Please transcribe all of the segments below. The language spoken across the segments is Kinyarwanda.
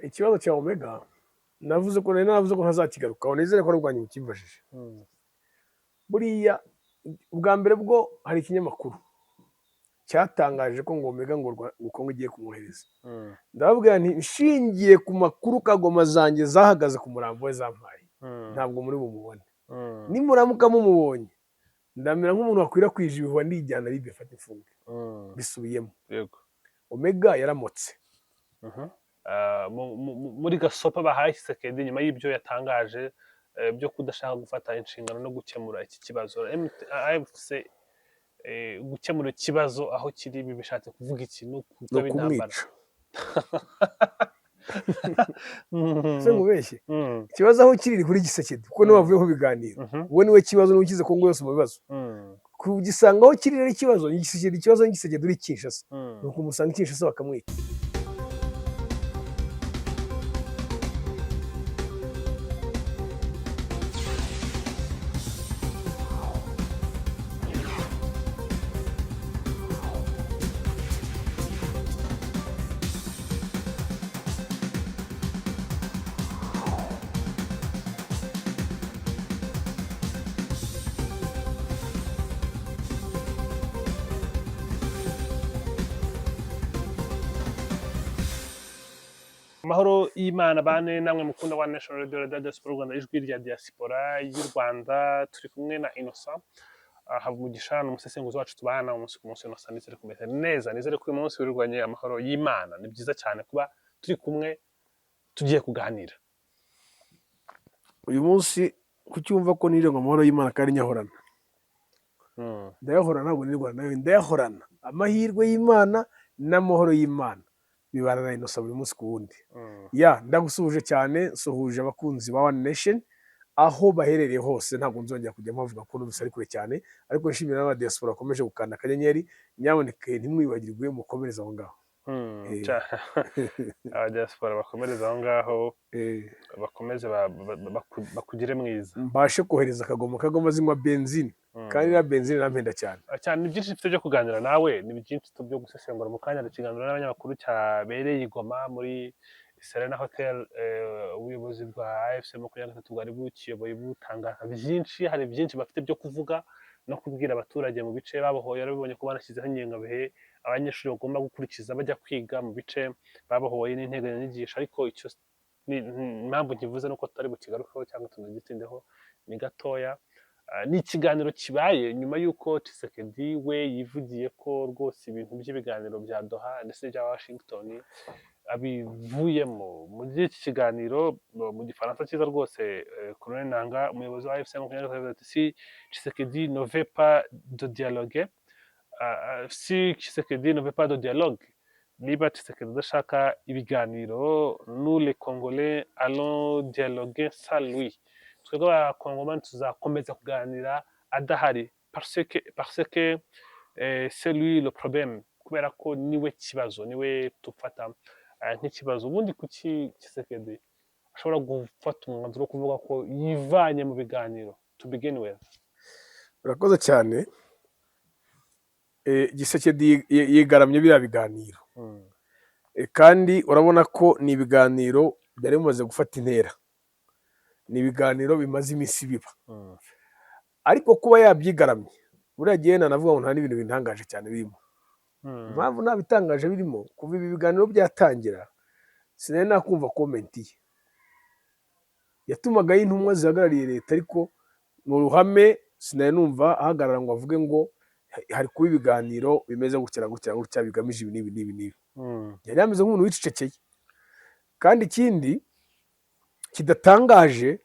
Ikibazo cya Omega navuze ko nari navuze ko ntazakigarukaho, nizere ko ari ubwa nyuma ukimbajije. Buriya ubwa mbere bwo hari ikinyamakuru cyatangaje ko ngo Omega ngo ngo Kongo igiye kumwohereza. Ndababwira nti nshingiye ku makuru kagoma zanjye zahagaze ku murambo we zampaye, ntabwo muri bumubone. Nimuramuka mumubonye, ndamera nk'umuntu wakwirakwije ibihuha, ndijyana Libe fata imfunge. Bisubiyemo. Omega yaramotse. Muri gasopa bahaye Tshisekedi nyuma y'ibyo yatangaje byo kudashaka gufata inshingano no gukemura iki kibazo AFC, gukemura ikibazo aho kiri, ibi bishatse kuvuga iki? Ni ni ukutaba intambara? Ukumwica se nkubeshye? Ikibazo aho kiri ni kuri Tshisekedi, kuko niwe wavuye mu biganiro. Uwo niwe kibazo, niwe ushyize Kongo yose mu bibazo. Kugisanga aho kiri rero, ikibazo ni Tshisekedi, ikibazo ni Tshisekedi uri Kinshasa. Ni ukumusanga i Kinshasa bakamwica. Amahoro y'Imana bane namwe mukunda wa National Radio, Radio Diaspora Rwanda, ijwi rya diaspora y'u Rwanda. Turi kumwe na Innocent Habumugisha, ni umusesenguzi wacu tubana umunsi ku munsi. Innocent, nizere kumeze neza, nizere ko uyu munsi wirirwanye amahoro y'Imana. Ni byiza cyane kuba turi kumwe, tugiye kuganira. Uyu munsi kucyumva ko nirirwa amahoro y'Imana kandi nyahorana? Ndayahorana, ntabwo nirirwana nayo, ndayahorana. Amahirwe y'Imana n'amahoro y'Imana bibana na Innocent buri munsi ku wundi. Ya, ndagusuhuje cyane, nsuhuje abakunzi ba One Nation aho baherereye hose. Ntabwo nzongera kujya mpavuga ko numvise ari kure cyane, ariko nshimira n'abadiaspora bakomeje gukanda akanyenyeri. Nyamuneka ntimwibagirwe, mukomereze aho ngaho. Abadiaspora bakomereze aho ngaho. Bakomeze bakugire mwiza. Mbashe kohereza akagoma, kagoma zinywa benzine, kandi iriya benzine irampenda cyane. Cyane. Ni byinshi mfite byo kuganira nawe, ni byinshi byo gusesengura. Mu kanya hari ikiganiro n'abanyamakuru cyabereye i Goma muri Serena Hotel. Ubuyobozi bwa AFC 23 bwari bukiyoboye, butangaza byinshi. Hari byinshi bafite byo kuvuga no kubwira abaturage mu bice babohoye. Yarabibonye ko banashyizeho ingengabihe abanyeshuri bagomba gukurikiza bajya kwiga mu bice babohoye n'integanyanyigisho. Ariko icyo impamvu nkivuze nuko tutari bukigarukeho cyangwa tunagitindeho, ni gatoya. Ni ikiganiro kibaye nyuma y'uko Tshisekedi we yivugiye ko rwose ibintu by'ibiganiro bya Doha ndetse n'ibya Washington abivuyemo. Muri iki kiganiro mu Gifaransa cyiza rwose, Colonel Nanga, umuyobozi wa AFC 23, yavuze ati: "Si Tshisekedi ne veut pas de dialogue, si Tshisekedi ne veut pas de dialogue, niba Tshisekedi adashaka ibiganiro, nous les Congolais allons dialoguer sans lui, twebwe Abakongomani tuzakomeza kuganira adahari, parce que c'est lui le problème, kubera ko niwe kibazo, niwe tufata nk'ikibazo." Ubundi kuki Tshisekedi ashobora gufata umwanzuro wo kuvuga ko yivanye mu biganiro to begin with? Urakoze cyane. Tshisekedi yigaramye biriya biganiro. Kandi urabona ko ni ibiganiro byari bimaze gufata intera, ni ibiganiro bimaze iminsi biba. Ariko kuba yabyigaramye, buriya gihe nanavuga ngo nta n'ibintu bintangaje cyane birimo. Impamvu nta bitangaje birimo, kuva ibi biganiro byatangira sinari nakumva comment ye. Yatumagaho intumwa zihagarariye leta, ariko mu ruhame sinari numva ahagarara ngo avuge ngo hari kuba ibiganiro bimeze gutya na gutya na gutya, bigamije ibi n'ibi n'ibi n'ibi. Yari yameze nk'umuntu wicecekeye. Kandi ikindi kidatangaje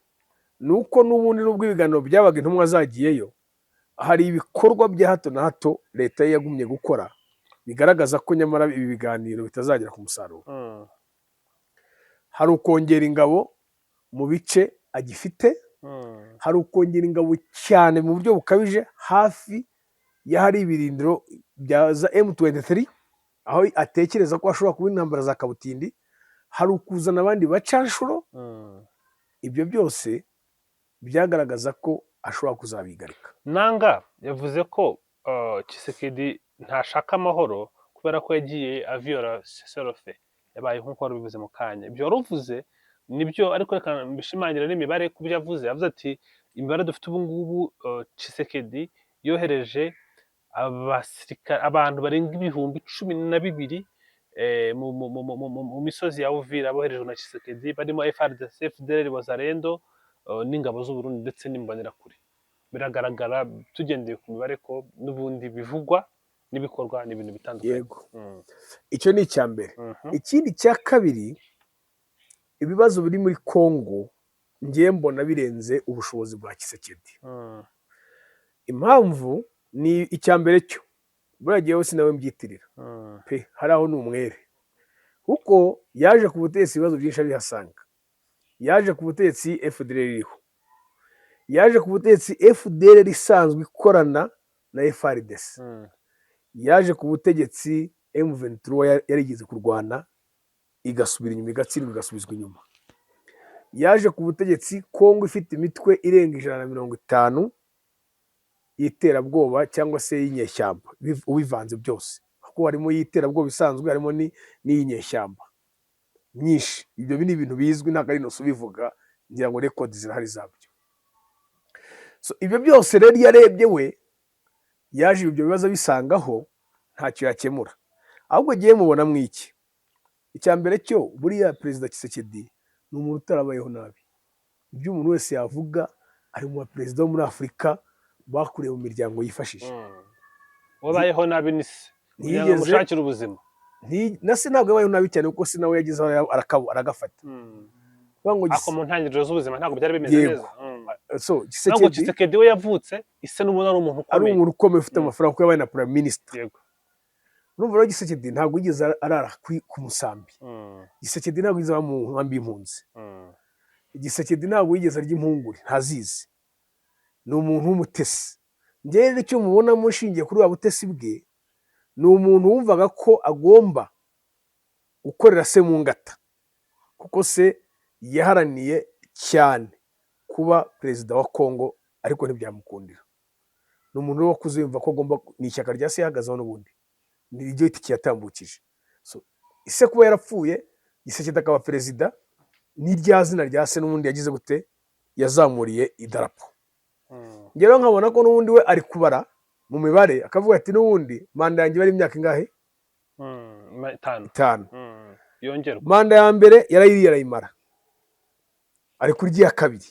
ni uko n'ubundi nubwo ibiganiro byabaga intumwa zagiyeyo, hari ibikorwa bya hato na hato leta ye yagumye gukora bigaragaza ko nyamara ibi biganiro bitazagera ku musaruro. Hari ukongera ingabo mu bice agifite, hari ukongera ingabo cyane mu buryo bukabije hafi y'ahari ibirindiro bya za M23, aho atekereza ko hashobora kuba intambara za kabutindi, hari ukuzana abandi bacanshuro. Ibyo byose byagaragaza ko ashobora kuzabigarika. Nanga yavuze ko Tshisekedi ntashaka amahoro kubera ko yagiye aviola cessez-le-feu. Yabaye nk'uko wari ubivuze mu kanya. Ibyo wari uvuze nibyo, ariko reka mbishimangira n'imibare ku byo yavuze. Yavuze ati imibare dufite ubu ngubu, Tshisekedi yohereje abasirikare, abantu barenga 12,000 mu misozi ya Uvira, boherejwe na Tshisekedi, barimo FARDC, FDLR, Wazalendo n'ingabo z'u Burundi ndetse n'imbonerakure. Biragaragara tugendeye ku mibare ko n'ubundi bivugwa n'ibikorwa ni ibintu bitandukanye. Yego, icyo ni icya mbere. Ikindi cya kabiri, ibibazo biri muri Congo ngiye mbona birenze ubushobozi bwa Tshisekedi. Impamvu ni icya mbere cyo buriya jyewe si nawe mbyitirira pe, hari aho ni umwere, kuko yaje ku butegetsi ibibazo byinshi abihasanga. Yaje ku butegetsi FDLR iriho, yaje ku butegetsi FDLR isanzwe ikorana na FARDC, yaje ku butegetsi M23 yarigeze kurwana igasubira inyuma, igatsindwa, igasubizwa inyuma. Yaje ku butegetsi Kongo ifite imitwe irenga 150 y'iterabwoba cyangwa se y'inyeshyamba, ubivanze byose, kuko harimo iy'iterabwoba isanzwe, harimo n'iy'inyeshyamba myinshi. Ibyo ni ibintu bizwi, ntabwo ari inoso ubivuga, ngira ngo record zirahari zabyo. So, ibyo byose rero iyo arebye, we yaje ibyo bibazo abisangaho, ntacyo yakemura. Ahubwo agiye mubonamo iki? Icya mbere cyo, buriya Perezida Tshisekedi ni umuntu utarabayeho nabi. Ibyo umuntu wese yavuga, ari mu baperezida bo muri Afurika bakuriye mu miryango yifashije. Wabayeho nabi ni se kugira ngo amushakire ubuzima. Na se ntabwo yabayeho nabi cyane, kuko se nawe yagezeho aragafata. Kuvuga ngo Ariko mu ntangiriro z'ubuzima ntabwo byari bimeze neza. So Ntabwo Tshisekedi Tshisekedi we yavutse ise n'ubundi ari umuntu ari ukomeye. umuntu ukomeye ufite amafaranga, kuko yabaye na prime minister. Urumva rero, Tshisekedi ntabwo yigeze arara ku musambi. Tshisekedi ntabwo yigeze aba mu nkambi y'impunzi. Tshisekedi ntabwo yigeze arya impungure, ntazizi. Ni umuntu w'umutesi. Njyewe rero icyo mubonamo nshingiye kuri wa butesi bwe, ni umuntu wumvaga ko agomba gukorera se mu ngata, kuko se yaharaniye cyane kuba perezida wa Kongo ariko ntibyamukundira. Ni umuntu rero wakuze yumva ko agomba, ni ishyaka rya se yahagazeho n'ubundi, ni ryo itike yatambukije. So, ise kuba yarapfuye, Tshisekedi akaba perezida, ni rya zina rya se n'ubundi yagize gute, yazamuriye idarapo. Njye rero nkabona ko n'ubundi we ari kubara mu mibare, akavuga ati n'ubundi manda yanjye iba ari imyaka ingahe? 5. 5. Yongerwa. Manda ya mbere yarayiriye arayimara, ari kurya iya kabiri.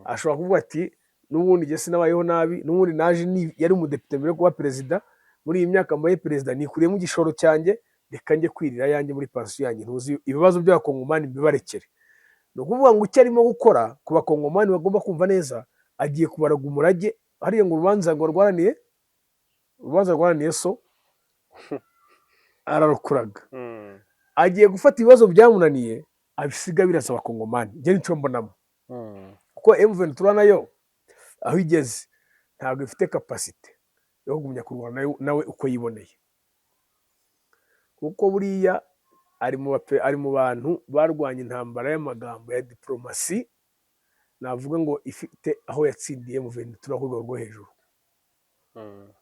Ashobora kuvuga ati n'ubundi njye sinabayeho nabi, n'ubundi naje yari umudepite mbere yo kuba perezida. Muri iyi myaka mbaye perezida nikuriyemo igishoro cyanjye, reka njye kwirira yanjye muri pansiyo yanjye, ntuzi ibibazo by'abakongomani mbibarekere. Ni ukuvuga ngo icyo arimo gukora ku bakongomani bagomba kumva neza, agiye kubaraga umurage hariya ngo urubanza ngo rwaraniye, urubanza rwaraniye so ararukuraga. Agiye gufata ibibazo byamunaniye abisiga birasa abakongomani. Njye nicyo mbonamo, kuko M23 nayo aho igeze ntabwo ifite capacité yo kugumya kurwana nawe uko yiboneye, kuko buriya ari mu bantu barwanya intambara y'amagambo ya diplomasi, navuga ngo ifite aho yatsindiye M23 ku rwego rwo hejuru.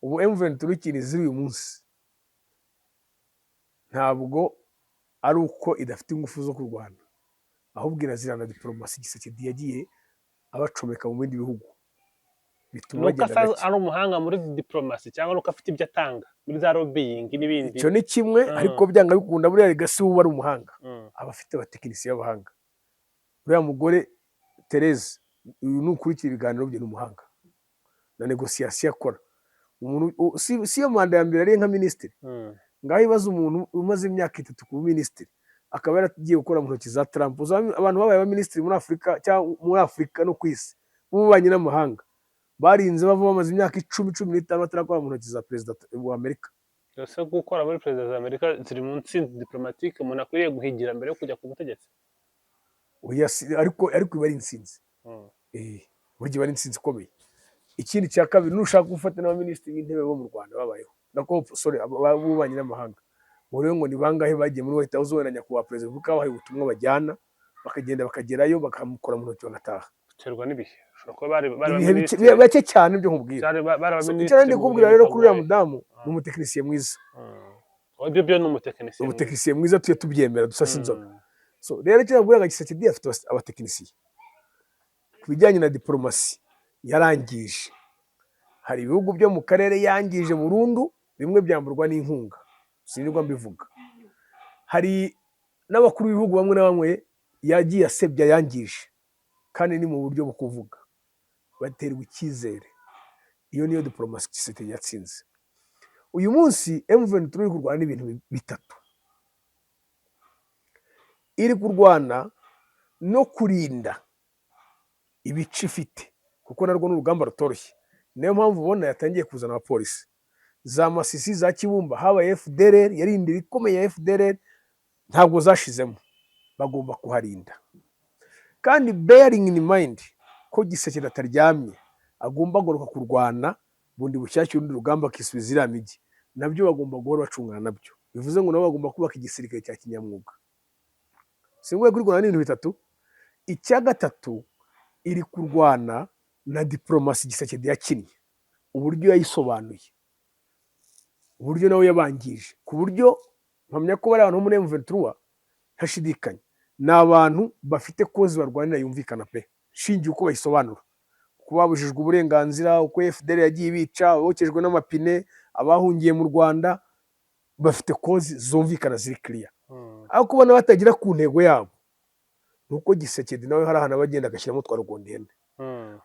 Ubu M23 ikintu izira uyu munsi ntabwo ari uko idafite ingufu zo kurwana, ahubwo irazira na diplomasi Tshisekedi yagiye abacomeka mu bindi bihugu, bituma Nuko bagenda asa gake. ari umuhanga muri diplomasi cyangwa nuko afite ibyo atanga muri za lobbying n'ibindi? Icyo ni kimwe, ariko byanga bikunda buriya legacy uba ari umuhanga, aba afite abatekinisiye b'abahanga. Uriya mugore Therese, uyu nukurikira ibiganiro bye, ni umuhanga na négociation akora. Umuntu si yo manda ya mbere ari nka minisitiri. Ngaho ibaze umuntu umaze imyaka 3 kuba minisitiri, akaba yaragiye gukora mu ntoki za Trump. Uzi abantu babaye abaminisitiri muri Afurika cyangwa muri Afurika no ku isi b'ububanyi n'amahanga barinze bava bamaze imyaka 10, 15 batarakora mu ntoki za perezida wa Amerika? Ese gukora muri perezida za Amerika ziri mu ntsinzi diplomatique umuntu akwiriye guhigira mbere yo kujya ku butegetsi? Oya, ariko iba ari intsinzi. Burya iba ari intsinzi ikomeye. Ikindi cya kabiri, nushaka gufata n'abaminisitiri b'intebe bo mu Rwanda babayeho, nako sorry, b'ububanyi n'amahanga, urebe ngo ni bangahe bagiye muri White House wenda nyakubahwa perezida wa repubulika bahaye ubutumwa bajyana, bakagenda bakagerayo bakamukora mu ntoki bagataha. Biterwa n'ibihe, ushobora kuba bari Ibihe abaminisitiri bake cyane ibyo nkubwira. Bari So, abaminisitiri icyo nari ndi mu kukubwira bihe rero kuri uriya bitagoye. mudamu, ni umutekinisiye mwiza. Ibyo byo ni umutekinisiye mwiza. Umutekinisiye mwiza, tujye tubyemera, dusase inzoga. So rero icyo nakubwira ngo Tshisekedi afite abatekinisiye ku bijyanye na diporomasi yarangije. Hari ibihugu byo mu karere yangije burundu, bimwe byamburwa n'inkunga, sinirwa mbivuga. Hari n'abakuru b'ibihugu bamwe na bamwe yagiye asebya, yangije, kandi ni mu buryo bwo kuvuga, baterwa icyizere. Iyo niyo diporomasi Tshisekedi yatsinze. Uyu munsi M23 iri kurwana n'ibintu bitatu: iri kurwana no kurinda ibice ifite, kuko narwo ni urugamba rutoroshye. Niyo mpamvu ubona yatangiye kuzana abapolisi za Masisi, za Kibumba, habaye FDLR, yari indiri ikomeye ya FDLR, ntabwo zashizemo, bagomba kuharinda. Kandi bearing in mind ko Tshisekedi ataryamye, agomba agaruka kurwana bundi bushyashya urundi rugamba, akisubiza iriya mijyi, nabyo bagomba guhora bacungana nabyo. Bivuze ngo nabo bagomba kubaka igisirikare cya kinyamwuga. Singoye kuri kurwana n'ibintu bitatu. Icya gatatu, iri kurwana na diporomasi Tshisekedi yakinnye, uburyo yayisobanuye, uburyo nawe yabangije, ku buryo mpamya ko bari abantu bo muri M23, ntashidikanya, ni abantu bafite cause barwanira yumvikana pe, shingiye uko bayisobanura, uko babujijwe uburenganzira, uko FDLR yagiye ibica, abokejwe n'amapine, abahungiye mu Rwanda, bafite cause zumvikana, ziri clear. Aho kubona batagera ku ntego yabo ni uko Tshisekedi nawe hari ahantu aba agenda agashyiramo twa rugondihene.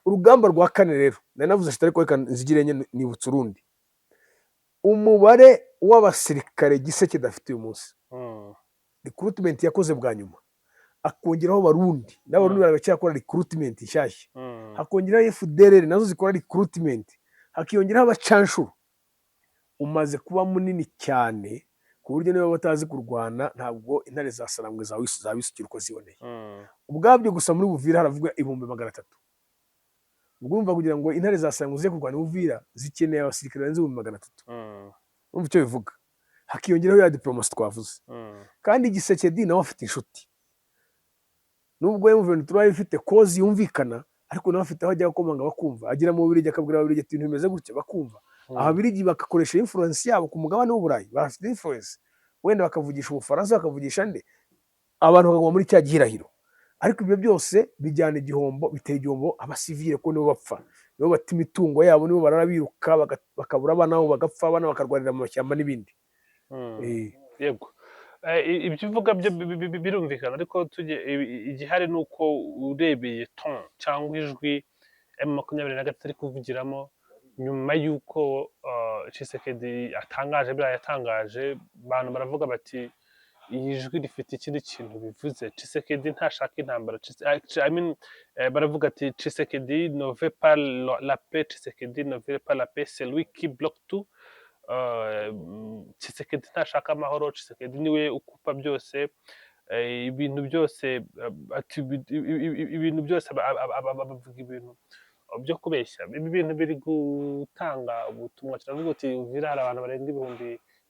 Urugamba rwa kane rero, nari navuze eshatu ariko reka nzigire enye, nibutse urundi: umubare w'abasirikare Tshisekedi afite uyu munsi, recruitment yakoze bwa nyuma, akongeraho Abarundi, n'Abarundi baracyakora recruitment nshyashya, hakongeraho FDLR nazo zikora recruitment, hakiyongeraho abacanshuro, umaze kuba munini cyane ku buryo niba batazi kurwana, ntabwo intare za Sarambwe zawisukira uko ziboneye. Ubwabyo gusa muri Buvira haravugwa 300,000. Ubwo urumva, kugira ngo intare za Sarambwe zize kurwana i Buvira, zikeneye abasirikare barenze 300,000. Urumva icyo bivuga? Hakiyongeraho ya diporomasi twavuze. Kandi Tshisekedi nawe afite inshuti. Nubwo M23 ifite cause yumvikana, ariko nawe afite aho ajya gukomanga bakumva. Agera mu Bubiligi akabwira Ababiligi ati ibintu bimeze gutya, bakumva. Ababiligi bagakoresha influence yabo ku mugabane w'Uburayi, bafite influence, wenda bakavugisha Ubufaransa, bakavugisha nde, abantu bakaguma muri cya gihirahiro. Ariko ibyo byose bijyana igihombo, bitera igihombo abasivile, ko nibo bapfa, nibo bata imitungo yabo, nibo barara biruka, bakabura abana babo, bagapfa, abana bakarwanira mu mashyamba n'ibindi. Yego. Ibyo uvuga byo birumvikana, ariko tujye igihari ni uko urebeye ton cyangwa ijwi M23 ari kuvugiramo nyuma y'uko Tshisekedi atangaje biriya yatangaje, abantu baravuga bati iyi jwi rifite ikindi kintu bivuze, Tshisekedi ntashaka intambara. I mean, baravuga ati Tshisekedi ne veut pas la paix, Tshisekedi ne veut pas la paix, c'est lui qui bloque tout. Tshisekedi ntashaka amahoro, Tshisekedi niwe ukupa byose, ibintu byose, ati ibintu byose bavuga ibintu byo kubeshya. Ibi bintu biri gutanga ubutumwa. Turavuga uti Uvira hari abantu barenga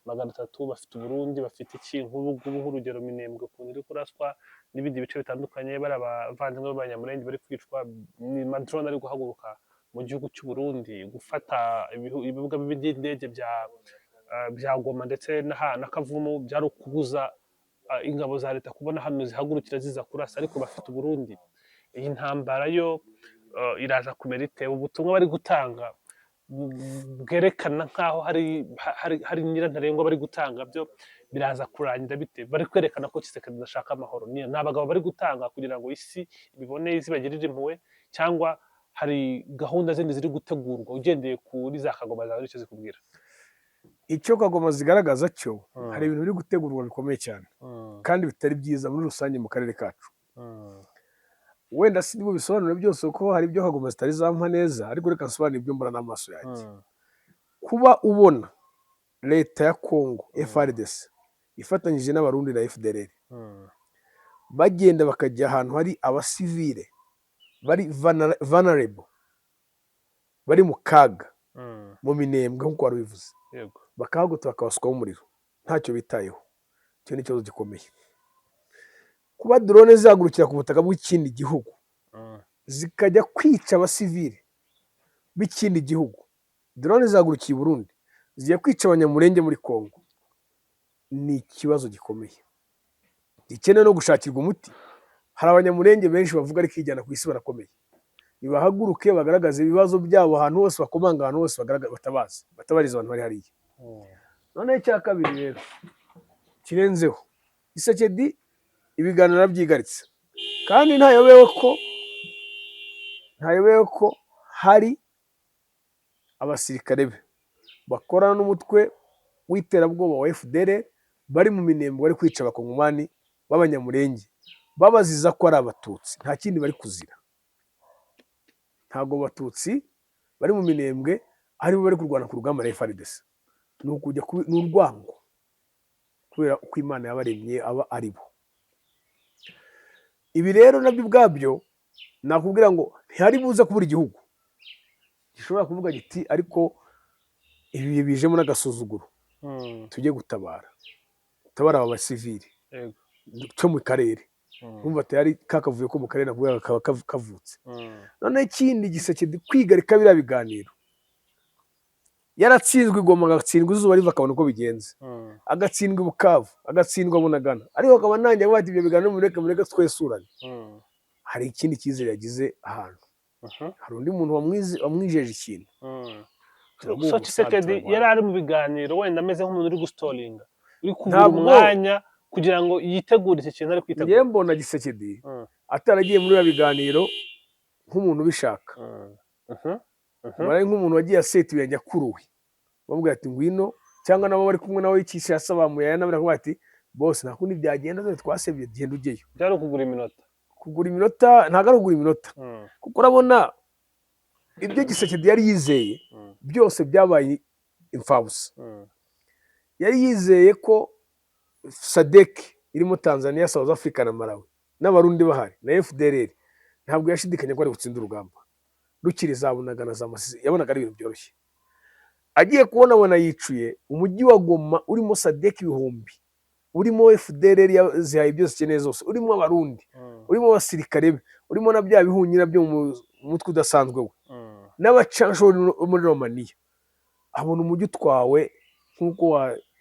300,000 bafite Uburundi, bafite iki, nk'ubu ngubu nk'urugero Minembwe ukuntu iri kuraswa n'ibindi bice bitandukanye, bari abavandimwe b'Abanyamulenge bari kwicwa, ni amadrone ari guhaguruka mu gihugu cy'u Burundi gufata ibibuga by'indege bya Goma ndetse na Kavumu. Byari ukubuza ingabo za leta kubona hano zihagurukira ziza kurasa, ariko bafite Uburundi. Iyi ntambara yo iraza kumera ite? Ubutumwa bari gutanga bwerekana nk'aho hari nyirantarengwa bari gutanga, byo biraza kurangira bite? Bari kwerekana ko Tshisekedi adashaka amahoro. Ni abagabo bari gutanga kugira ngo isi ibibone, isi bagirire impuhwe, cyangwa hari gahunda zindi ziri gutegurwa ugendeye kuri za kagoma zawe, icyo zikubwira? Icyo kagoma zigaragaza cyo, hari ibintu biri gutegurwa bikomeye cyane kandi bitari byiza muri rusange mu karere kacu. Wenda si bisobanuro byose, kuko hari ibyo kagoma zitari zampa neza, ariko reka nsobanure ibyo mbona n'amaso yanjye. Kuba ubona leta ya Kongo, FARDC ifatanyije n'Abarundi na FDLR, bagenda bakajya ahantu hari abasivile bari vulnerable, bari mu kaga, mu Minembwe nk'uko wari ubivuze, bakahagota, bakabasukaho umuriro ntacyo bitayeho, icyo ni ikibazo gikomeye. Kuba drone zihagurukira ku butaka bw'ikindi gihugu, zikajya kwica abasivile b'ikindi gihugu, drone zahagurukiye i Burundi zigiye kwica Abanyamurenge muri Kongo. Ni ikibazo gikomeye gikeneye no gushakirwa umuti. Hari Abanyamurenge benshi bavuga ariko ijyana ku isi, barakomeye. Nibahaguruke bagaragaze ibibazo byabo ahantu hose, bakomanga ahantu hose, bagaragaza, batabaza, batabariza abantu bari hariya. Noneho icya kabiri rero kirenzeho, Tshisekedi ibiganiro arabyigaritse, kandi ntayobewe ko hari abasirikare be bakorana n'umutwe w'iterabwoba wa FDLR bari mu Minembwe, bari kwica Abakongomani b'Abanyamurenge babaziza ko ari Abatutsi. Nta kindi bari kuzira. Ntabwo Abatutsi bari mu Minembwe aribo bari kurwana ku rugamba na FARDC. Ni ukujya ni urwango kubera uko Imana yabaremye aba ari bo. Ibi rero nabyo ubwabyo nakubwira ngo ntihari buze kubura igihugu gishobora kuvuga giti: "Ariko ibi bijemo n'agasuzuguro, tujye gutabara, tabara aba basivili cyo mu karere." Urumva tayari kakavuye ko mu karere nakuvuga kaba kavutse. Noneho ikindi, Tshisekedi kwigarika biriya biganiro, yaratsinzwe i Goma, agatsindwa izuba riva, akabona uko bigenze, agatsindwa i Bukavu, agatsindwa Bunagana, ariko akaba nanjye avuga ati: "Ibyo biganiro mureke, mureke twesurane." Hari ikindi cyizere yagize ahantu, hari undi muntu wamwijeje ikintu. Turaguha So umusanzu, Tshisekedi turarwana. yari ari mu biganiro wenda ameze nk'umuntu uri gustallinga, uri kugura umwanya kugira ngo yitegure iki kintu ari Njyewe kwitegura. mbona Tshisekedi ataragiye muri biriya biganiro nk'umuntu ubishaka. Mbona ari nk'umuntu wagiye aseta ibirenge, akuruwe, bamubwira ati: "Ngwino," cyangwa nabo bari kumwe nawe Kinshasa bamuyaye nawe baravuga ati: "Bose nta kundi byagenda, dore twasebye, genda ujyeyo." Byari ukugura iminota. Kugura iminota, ntabwo ari ukugura iminota, kuko urabona ibyo Tshisekedi yari yizeye byose byabaye imfabusa. Yari yizeye ko SADC irimo Tanzania, South Africa na Malawi n'Abarundi bahari na FDLR, ntabwo yashidikanya ko ari butsinde urugamba rukiri za Bunagana, za Masisi. Yabonaga ari ibintu byoroshye. Agiye kubona abona yicuye umujyi wa Goma urimo SADC ibihumbi, urimo FDLR zihaye byose ikeneye zose, urimo Abarundi, urimo abasirikare be, urimo na bya bihunyira byo mu mutwe udasanzwe we n'abacanshuro bo muri Romaniya. Abona umujyi utwawe nk'uko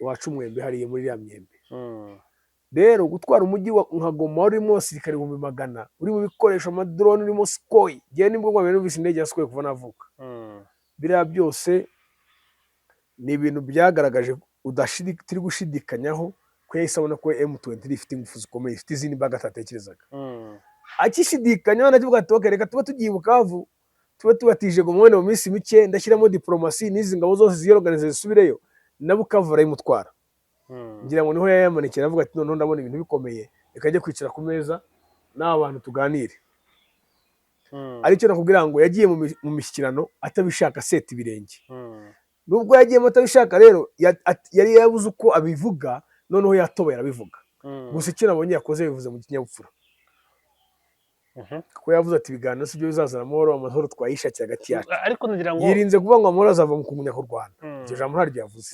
waca umwembe hariya muri iriya myembe. Rero gutwara umujyi nka Goma urimo abasirikare 100,000, urimo ibikoresho, amadrone, urimo Sukhoi, ngewe nibwo bwa mbere numvise indege ya Sukhoi kuva navuka. Biriya byose ni ibintu byagaragaje turi gushidikanyaho ko yahise abona ko M23 ifite ingufu zikomeye, ifite izindi mbaraga atatekerezaga. Akishidikanyaho nakivuga ati: "Okay, reka tuba tugiye i Bukavu, tube tubatije Goma, wenda mu minsi mike ndashyiramo diplomasi n'izi ngabo zose ziyorganize zisubireyo." Na Bukavu arayimutwara. Ngira ngo niho yayamanikira avuga ati: "Noneho ndabona ibintu bikomeye, reka njye kwicara ku meza n'aba bantu tuganire." Aricyo nakubwira ngo yagiye mu mishyikirano atabishaka, aseta ibirenge. Nubwo yagiyemo atabishaka rero, yari yabuze uko abivuga, noneho yatoboye arabivuga. Gusa icyo nabonye yakoze, bivuze mu kinyabupfura, kuko yavuze ati: "Ibiganiro si byo bizazana amahoro, amahoro twayishakiye hagati yacu." Ariko nagira ngo Yirinze kuvuga ngo amahoro azava mu kugumya kurwana. Iryo jambo ntaryo yavuze.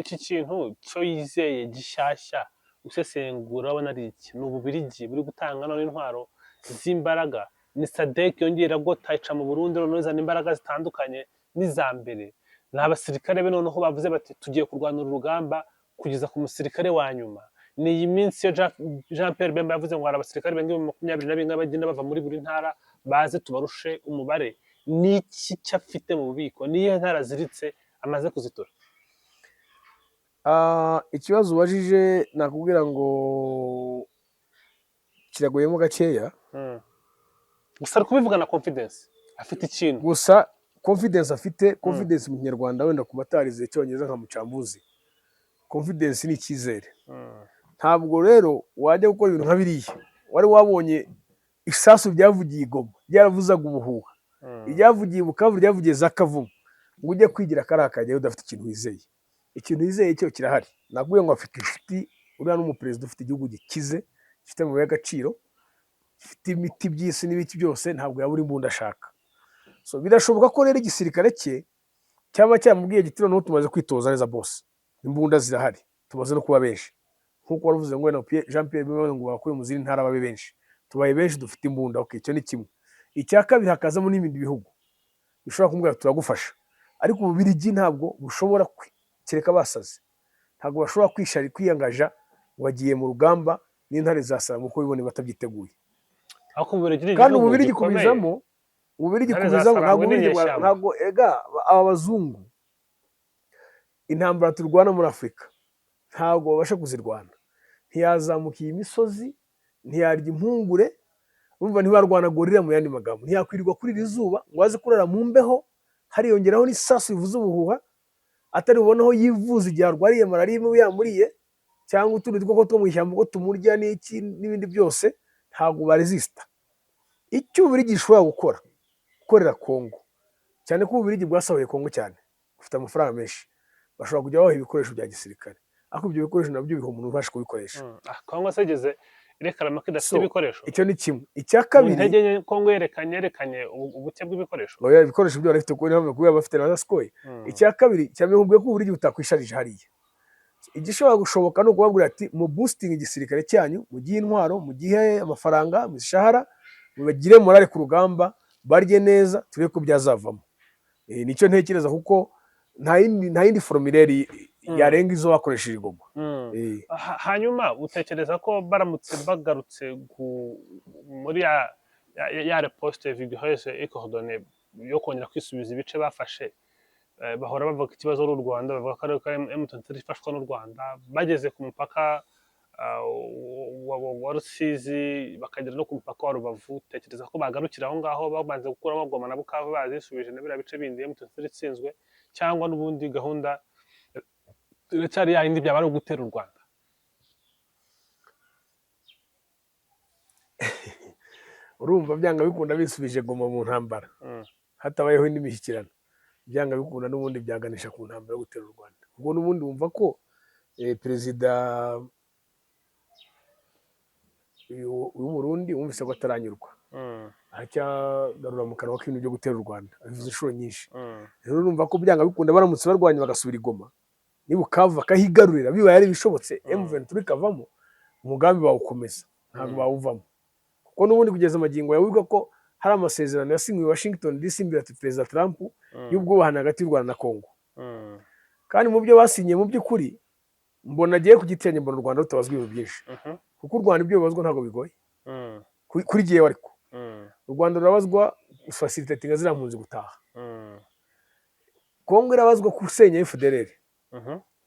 Iki kintu cyo yizeye gishyashya, usesengura urabona ari iki? Ni Ububirigi buri gutanga none intwaro z'imbaraga? Ni SADC yongera iragota ica mu Burundi, noneho izana imbaraga zitandukanye n'iza mbere? Ni abasirikare be noneho bavuze bati: "Tugiye kurwana uru rugamba kugeza ku musirikare wa nyuma"? Ni iyi minsi yo Jean Pierre Bemba yavuze ngo hari abasirikare barenga 20 20 000 bagenda bava muri buri ntara, baze tubarushe umubare. Ni iki cyo afite mu bubiko? Ni iyihe ntara aziritse amaze kuzitura? Ikibazo ubajije nakubwira ngo kiragoyemo gakeya. Gusa ari kubivuga na confidence, afite ikintu. Gusa confidence afite, confidence mu Kinyarwanda, wenda ku batarize Icyongereza nka Mucambuzi, confidence ni icyizere. Ntabwo rero wajya gukora ibintu nka biriya wari wabonye isasu ryavugiye i Goma ryaravuzaga ubuhuha, iryavugiye i Bukavu ryavugiye za Kavumu, ngo ujye kwigira kariya kajyayo udafite ikintu wizeye. Ikintu wizeye cyo kirahari. Nakubwiye ngo afite inshuti, uriya ni umuperezida ufite igihugu gikize, gifite amabuye y'agaciro, gifite imiti by'isi n'ibiki byose. Ntabwo yabura imbunda ashaka. So birashoboka ko rero igisirikare cye cyaba cyamubwiye giti: "Noneho tumaze kwitoza neza bose, imbunda zirahari, tumaze no kuba benshi," nk'uko wari ngo wenda Jean Pierre Bemba ngo bakure mu zindi ntara babe benshi, tubaye benshi, dufite imbunda. Okay, icyo ni kimwe. Icya kabiri, hakazamo n'ibindi bihugu bishobora kumubwira: "Turagufasha." Ariko Ububirigi ntabwo bushobora kereka basaze. Ntabwo bashobora kwiyangaja ngo bagiye mu rugamba n'intare za Sarambwe uko bibone batabyiteguye. Ariko Ububiligi ni Kandi igihugu Ububirigi gikomeye. kubizamo, Ububirigi Intare za kubizamo ntabwo Sarambwe ni Ububirigi inyeshyamba. Ntabwo ega aba bazungu intambara turwana muri Afurika ntabwo babasha kuzirwana. Ntiyazamuka iyi misozi, ntiyarya impungure, urumva ntibarwana gorilla. Mu yandi magambo, ntiyakwirirwa kuri iri zuba ngo aze kurara mu mbeho, hariyongeraho n'isasu rivuza ubuhuha, atari bubone aho yivuza igihe arwariye malariya imibu yamuriye, cyangwa utundi dukoko two mu ishyamba uko tumurya n'iki n'ibindi byose. Ntabwo baresisita. Icyo Ububiligi gishobora gukora, gukorera Kongo, cyane ko Ububiligi bwasahuye Kongo cyane, bufite amafaranga menshi, bashobora kujya babaha ibikoresho bya gisirikare, ariko ibyo bikoresho nabyo biha umuntu ubasha kubikoresha. Kongo se igeze irekarama ko idafite So, ibikoresho? Icyo ni kimwe. Icya Mu kabiri, ntege nke Kongo yerekanye ubuke bw'ibikoresho. Oya, ibikoresho byo barabifite kuko niyo kubera bafite na Sukhoi. Icya kabiri, cya mbere, nkubwiye ko Ububiligi butakwisharije hariya. Igishobora gushoboka ni ukubabwira ati: "Mu boosting igisirikare cyanyu, mugihe intwaro, mugihe amafaranga, mishahara, mubagire morale ku rugamba, barye neza, turebe ko byazavamo." Nicyo ntekereza, kuko nta yindi formulaire yarenga izo bakoresheje i Goma. Hanyuma utekereza ko baramutse bagarutse muri ya riposte vigoureuse et coordonnée yo kongera kwisubiza ibice bafashe, bahora bavuga ko ikibazo ari u Rwanda, bavuga ko ari ko M23 ifashwa n'u Rwanda, bageze ku mupaka wa Rusizi, bakagera no ku mupaka wa Rubavu, tekereza ko bagarukira aho ngaho babanze gukuramo Goma na Bukavu, bazisubije na biriya bice bindi M23 itsinzwe, cyangwa n'ubundi gahunda iracyari ya yindi, byaba ari ugutera u Rwanda? Urumva byanga bikunda bisubije Goma mu ntambara, hatabayeho indi mishyikirano, byanga bikunda n'ubundi byaganisha ku ntambara yo gutera u Rwanda. Ubwo n'ubundi wumva ko perezida w'u Burundi wumvise ko ataranyurwa, aracyagarura mu kanwa k'ibintu byo gutera u Rwanda, abivuze inshuro nyinshi. Rero urumva ko byanga bikunda baramutse barwanya bagasubira i Goma, niba Bukavu bakahigarurira, bibaye ari ibishobotse, M23 ikavamo, umugambi bawukomeza, ntabwo bawuvamo, kuko n'ubundi kugeza amagingo yawe wibuka ko hari amasezerano yasinywe i Washington DC imbere ya Perezida Trump y'ubwubahane hagati y'u Rwanda na Congo. Kandi mu byo basinyiye, mu by'ukuri mbona agiye kugitenya, mbona u Rwanda rutabazwa ibintu byinshi, kuko u Rwanda ibyo bibazwa ntabwo bigoye kuri jyewe, ariko u Rwanda rurabazwa facilitatinga ziriya mpunzi gutaha. Kongo irabazwa gusenya FDLR,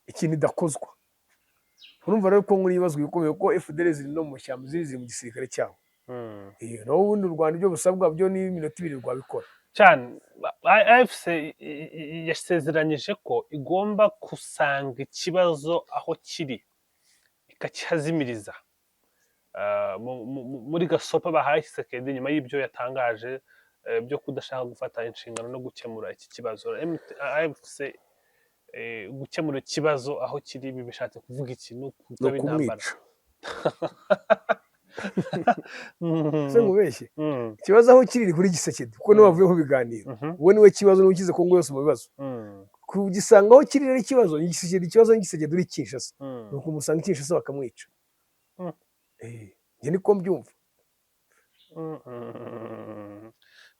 ikintu idakozwa. Urumva rero Kongo n'ibibazwa ibikomeye, kuko FDLR ziri no mu mashyamba, ziri mu gisirikare cyabo. Naho ubundi u Rwanda ibyo busabwa byo ni iminota 2 rwabikora. Cyane. AFC yasezeranyije ko igomba gusanga ikibazo aho kiri ikakihazimiriza. Muri gasopo bahaye Tshisekedi nyuma y'ibyo yatangaje byo kudashaka gufata inshingano no gukemura iki kibazo, AFC gukemura ikibazo aho kiri, ibi bishatse kuvuga iki? Ni Ni ukutaba intambara? ukumwica Se nkubeshye? Ikibazo aho kiri ni kuri Tshisekedi, kuko niwe wavuye mu biganiro. Uwo niwe kibazo, niwe ukize Kongo yose mu bibazo. Kugisanga aho kiri rero, ikibazo ni Tshisekedi, ikibazo ni Tshisekedi uri Kinshasa. Ni ukumusanga i Kinshasa bakamwica. Njye niko mbyumva.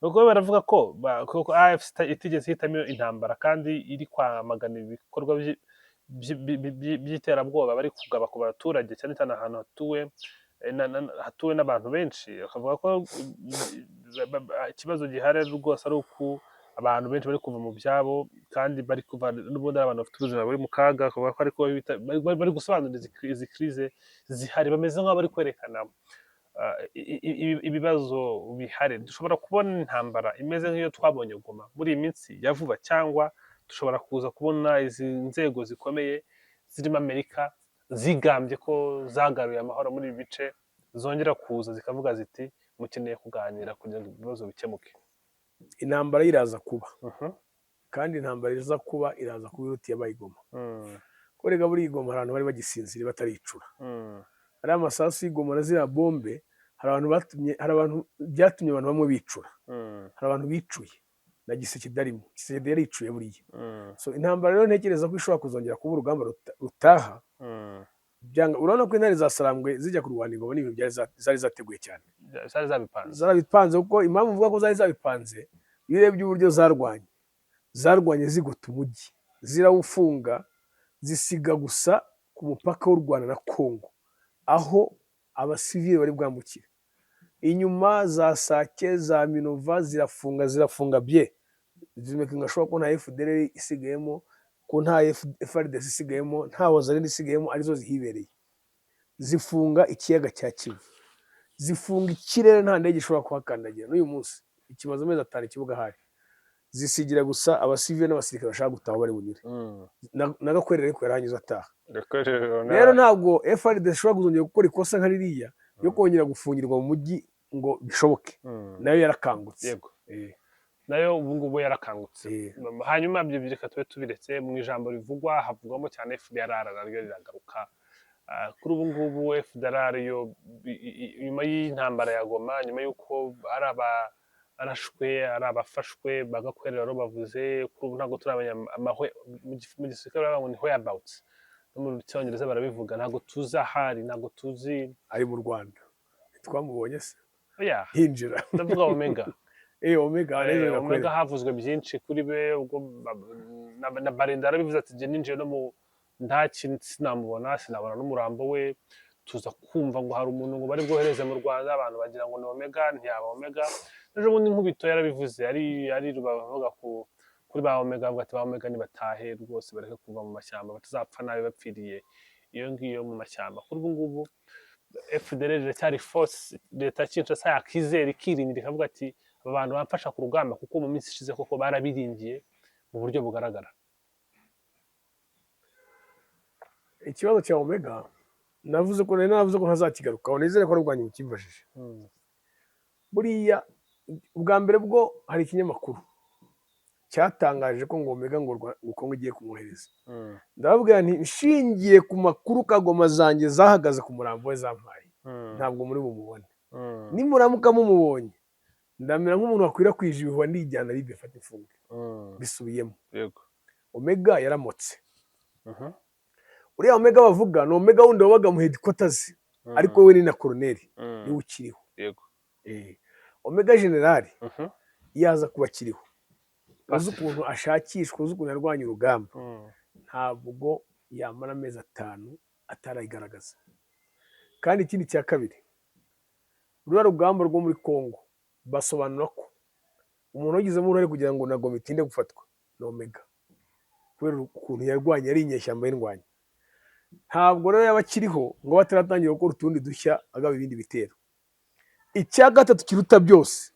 Ubwo baravuga ko AFC itigeze ihitamo intambara, kandi iri kwamagana ibikorwa by'iterabwoba bari kugaba ku baturage, cyane cyane ahantu hatuwe n'abantu benshi. Bakavuga ko ikibazo gihari rwose ari uku abantu benshi bari kuva mu byabo, kandi bari kuva n'ubundi ari abantu bafite ubuzima buri mu kaga. Bakavuga ko ariko bari gusobanura izi crise zihari, bameze nk'aho bari kwerekana ibibazo bihari. Dushobora kubona intambara imeze nk'iyo twabonye Goma muri iyi minsi ya vuba, cyangwa dushobora kuza kubona izi nzego zikomeye zirimo Amerika zigambye ko zagaruye amahoro muri ibi bice zongera kuza zikavuga ziti: "Mukeneye kuganira kugira ngo ibibazo bikemuke"? Intambara iraza kuba, kandi intambara iza kuba iraza kuba iruta iyabaye i Goma. Ko rega buriya i Goma hari abantu bari bagisinziriye bataricura. Ariya amasasu y'i Goma na ziriya bombe, hari abantu batumye, hari abantu byatumye abantu bamwe bicura. Hari abantu bicuye na Tshisekedi arimo. Tshisekedi yaricuye buriya. So intambara rero ntekereza ko ishobora kuzongera kuba urugamba rutaha. Byanga, urabona ko intare za Sarambwe zijya kurwana i Goma n'ibintu zari zateguye cyane. Zari zabipanze. Zarabipanze, kuko impamvu mvuga ko zari zabipanze, iyo urebye uburyo zarwanye, zarwanye zigota umujyi, zirawufunga. Zisiga gusa ku mupaka w'u Rwanda na Congo aho abasivili bari bwambukire. Inyuma za Sake, za Minova, zirafunga, zirafunga bye, zimakinga sure ko nta FDLR isigayemo, ko nta FARDC isigayemo, nta Wazalendo isigayemo, arizo zihibereye. Zifunga ikiyaga cya Kivu, zifunga ikirere, nta ndege ishobora kuhakandagira n'uyu munsi. Ikimaze amezi 5 ikibuga ahari. Zisigira gusa abasivili n'abasirikare bashaka gutaha bari bunyure. Na Gakwerere ariko yarahanyuze ataha. Rero ntabwo FARDC ishobora kuzongera gukora ikosa nka ririya yo kongera gufungirwa mu mujyi ngo bishoboke. Nayo yarakangutse. Nayo ubu ngubu yarakangutse. Hanyuma ibyo reka tube tubiretse. Mu ijambo rivugwa havugwamo cyane FDLR, naryo riragaruka. Kuri ubu ngubu FDLR yo nyuma y'intambara ya Goma, nyuma y'uko ari abarashwe, ari abafashwe bagakwerera, rero bavuze kuri ubu ntabwo turamenya mu gisirikare baravuga ngo ni whereabouts, no mu Cyongereza barabivuga. Ntabwo tuzi ahari, ntabwo tuzi. Ari mu Rwanda, twamubonye se? Oya. Hinjira. Ndavuga Omega. Omega. Arebe. Omega havuzwe byinshi kuri be. Ubwo na Barinda yarabivuze ati: "Jye ninjiye no mu nta kintu sinamubona, sinabona n'umurambo we." Tuza kumva ngo hari umuntu ngo bari bwohereze mu Rwanda, abantu bagira ngo ni Omega, ntiyaba Omega. Ejo bundi Nkubito yarabivuze ari Rubavu, avuga kuri ba Omega, avuga ati: "Ba Omega nibatahe rwose, bareke kuva mu mashyamba, batazapfa nabi bapfiriye iyo ngiyo mu mashyamba." Kuri ubu ngubu FDLR iracyari force leta ya Kinshasa yakizera, ikiringira, ikavuga ati: "Aba bantu bamfasha ku rugamba," kuko mu minsi ishize koko barabiringiye mu buryo bugaragara. Ikibazo cya Omega navuze ko nari navuze ko ntazakigarukaho, nizere ko ari ubwa nyuma ukimfashije. Buriya ubwa mbere bwo hari ikinyamakuru cyatangaje ko ngo Omega ngo Kongo igiye kumwohereza. Ndababwira nti: "Nshingiye ku makuru kagoma zanjye zahagaze ku murambo we zampaye, ntabwo muri bumubone. Nimuramuka mumubonye, ndamera nk'umuntu wakwirakwije ibihuha, ndijyana Libe fata imfunge." Bisubiyemo. Omega yaramotse. Uriya Omega bavuga ni Omega wundi wabaga mu headquarters, ariko we ni na koroneri, niwe ukiriho. Omega general iyo aza kuba akiriho, uzi ukuntu ashakishwa, uzi ukuntu yarwanya urugamba, ntabwo yamara amezi 5 atarayigaragaza. Kandi ikindi cya kabiri, ruriya rugamba rwo muri Congo basobanura ko umuntu wagizemo uruhare kugira ngo na Goma itinde gufatwa ni Omega, kubera ukuntu yarwanye, ari inyeshyamba y'indwanyi. Ntabwo rero yaba akiriho ngo bataratangira gukora utundi dushya, agaba ibindi bitero. Icya gatatu kiruta byose,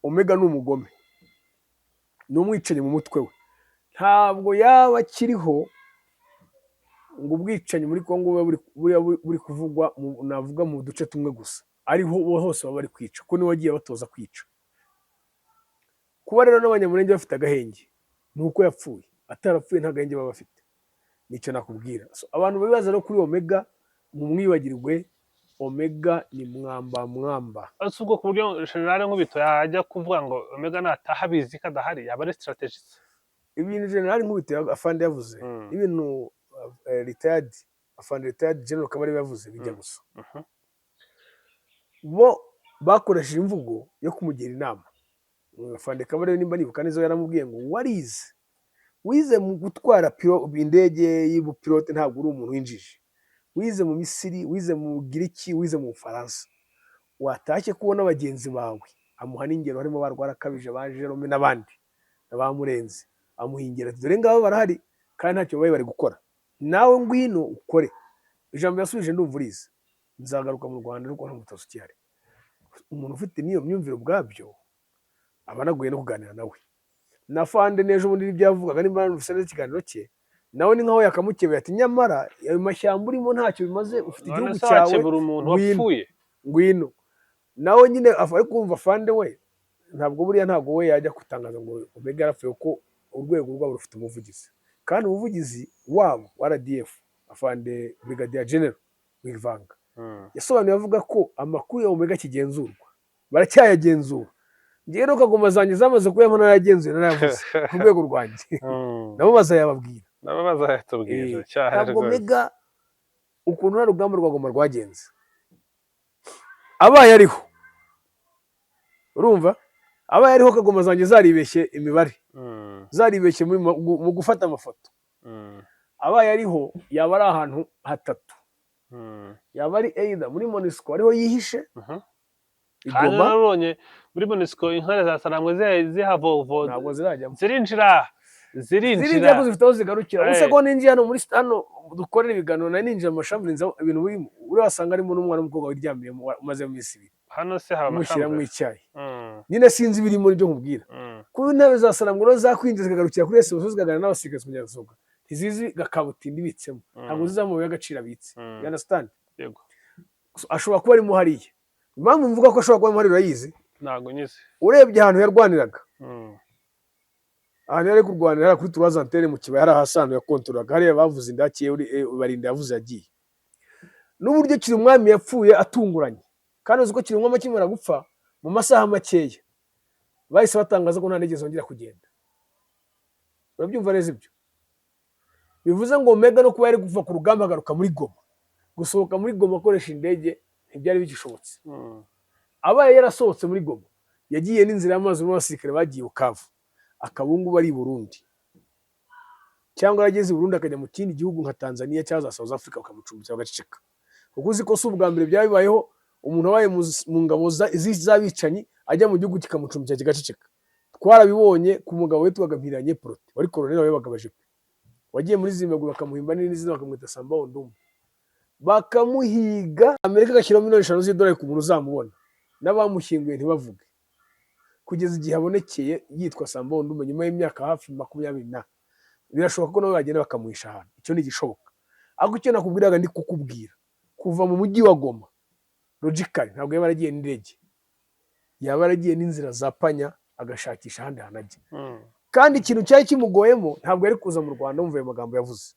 Omega ni umugome, ni umwicanyi mu mutwe we. Ntabwo yaba akiriho ngo ubwicanyi muri Congo bube buri kuvugwa navuga mu duce tumwe gusa, ariho hose baba bari kwica, kuko niwe wagiye batoza kwica. Kuba rero n'Abanyamulenge bafite agahenge ni uko yapfuye. Atarapfuye nta gahenge baba bafite. Nicyo nakubwira. So, abantu bibaza no kuri Omega, mumwibagirwe. Omega ni mwamba mwamba. Ese ubwo ku buryo General Nkubito yajya kuvuga ngo Omega nataha abizi ko adahari, yaba ari strategist? Ibintu General Nkubito afande yavuze n'ibintu retired afande, retired General Kabarebe yavuze bijya gusa. Bo bakoresheje imvugo yo kumugira inama. Afande Kabarebe, nimba nibuka neza, yaramubwiye ngo: "Warize, wize mu gutwara indege y'ubupilote, ntabwo uri umuntu w'injiji. Wize mu Misiri, wize mu Bugiriki, wize mu Bufaransa, watashye kubona bagenzi bawe." Amuha n'ingero, harimo ba Rwarakabije, ba Jerome n'abandi na ba Murenzi. Amuha ingero ati: "Dore ngabo barahari kandi ntacyo babaye bari gukora, nawe ngwino ukore." Ijambo yasubije ndumva urizi: "Nzagaruka mu Rwanda ariko nta mutazi ukihari." Umuntu ufite n'iyo myumvire ubwabyo aba anagoye no kuganira nawe. Na fande n'ejo bundi n'ibyo yavugaga, nimba numvise neza ikiganiro cye, nawe ni nkaho yakamukebeye ati: "Nyamara ayo mashyamba urimo ntacyo bimaze, ufite None igihugu se cyawe, wakebura umuntu ngwino." wapfuye? Ngwino nawe nyine. Ariko kumva fande we, ntabwo buriya ntabwo we yajya gutangaza ngo Omega yarapfuye, kuko urwego rwabo rufite umuvugizi, kandi umuvugizi wabo wa RDF, afande Brigadier General Wivanga, yasobanuye avuga ko amakuru ya Omega akigenzurwa, baracyayagenzura. Ngewe rero kagoma zanjye zamaze kuyabona, narayagenzuye, narayavuze ku rwego rwanjye. Nabo bazayababwira. Nabo bazayatubwira cyane Ntabwo rwose. Omega, ukuntu nta rugamba rwa Goma rwagenze, abaye ariho, urumva abaye ariho, kagoma zanjye zaribeshye imibare, zaribeshye mu gufata amafoto. Abaye ariho, yaba ari ahantu hatatu. Yaba ari either muri MONUSCO, ariho yihishe i Kandi Goma. Narabonye muri MONUSCO intare za Sarambwe zihavovota. Ntabwo zirajyamo. Zirinjira. Zirinjira. Zirinjira. Ko zifite aho zigarukira. Ubuse ko ninjiye hano muri hano dukorera ibiganiro, nari ninjiye mu mashami, nzi ibintu birimo, uri wasanga harimo n'umwana w'umukobwa wiryamiyemo umaze mu minsi 2. Hano se haba Mushyiramo amashami? icyayi. Nyine sinzi ibirimo, nibyo nkubwira. Kuba intebe za Sarambwe rero zakwinjiza zikagarukira kuri ese zikaganira n'abasirikare kongera gusohoka, ntizizi gakabutindi ibitsemo. Ntabwo zizi amabuye y'agaciro abitse. Mm. You understand? Yego. So, ashobora kuba arimo hariya. Impamvu mvuga ko ashobora kuba arimo hariya urayizi? Ntabwo nyizi. Urebye ahantu yarwaniraga, ahantu yari kurwanira hariya kuri Trois Antennes mu kibaya, hari ahasanzwe yakontorolaga hariya bavuze indake Barinda yavuze yagiye, n'uburyo Umwami yapfuye atunguranye. Kandi uzi ko Umwami akimara gupfa, mu masaha makeya bahise batangaza ko nta ndege zongera kugenda. Urabyumva neza? Ibyo bivuze ngo Omega no kuba yari kuva ku rugamba agaruka muri Goma, gusohoka muri Goma akoresha indege ntibyari bigishobotse. Abaye yarasohotse muri Goma, yagiye n'inzira y'amazi n'abasirikare bagiye Bukavu, akaba ubu ngubu ari i Burundi, cyangwa yarageze i Burundi akajya mu kindi gihugu nka Tanzania cyangwa za South Africa, bakamucumbikira bagaceceka. Kuko uzi ko si ubwa mbere byaba bibayeho, umuntu wabaye mu ngabo z'abicanyi ajya mu gihugu kikamucumbikira kigaceceka. Twarabibonye ku mugabo witwaga Mpiranye Protais, wari koroneli wayoboraga abajepe, wagiye muri Zimbabwe bakamuhimba n'irindi zina, bakamwita Samba Ondumba, bakamuhiga, Amerika igashyiraho miliyoni 5 z'idolari ku muntu uzamubona, n'abamushyinguye ntibavuge, kugeza igihe abonekeye yitwa Samba Ondumba nyuma y'imyaka hafi 20 na. Birashoboka ko nabo bagenda bakamuhisha ahantu, icyo ni igishoboka. Ariko icyo nakubwiraga, ndi kukubwira, kuva mu mujyi wa Goma, logically ntabwo yaba yaragiye n'indege, yaba yaragiye n'inzira za panya, agashakisha ahandi hantu ajya. Kandi ikintu cyari kimugoyemo, ntabwo yari kuza mu Rwanda. Wumva ayo magambo yavuze,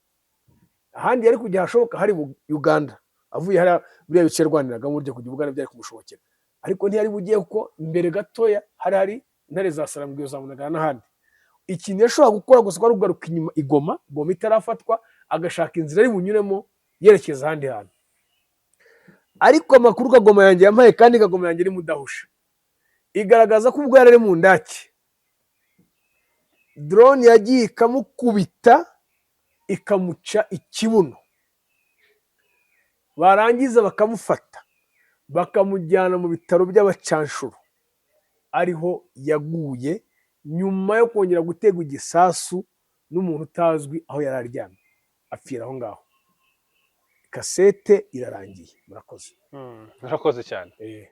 ahandi yari kujya hashoboka hari Uganda. Avuye hariya biriya bice yarwaniragamo, burya kujya Uganda byari kumushobokera, ariko ntiyari bugiye kuko mbere gatoya hari intare za Sarambwe za Bunagana n'ahandi. Ikintu yashobora gukora gusa kwari kugaruka inyuma i Goma, Goma itarafatwa, agashaka inzira ari bunyuremo yerekeza ahandi hantu. Ariko amakuru Kagoma yanjye yampaye, kandi Kagoma yanjye ari mudahusha, igaragaza ko ubwo yari ari mu ndake, drone yagiye ikamukubita, ikamuca ikibuno, barangiza bakamufata bakamujyana mu bitaro by'abacanshuro, ariho yaguye nyuma yo kongera gutegwa igisasu n'umuntu utazwi aho yari aryamye, apfira aho ngaho. Kasete irarangiye, murakoze. Murakoze cyane.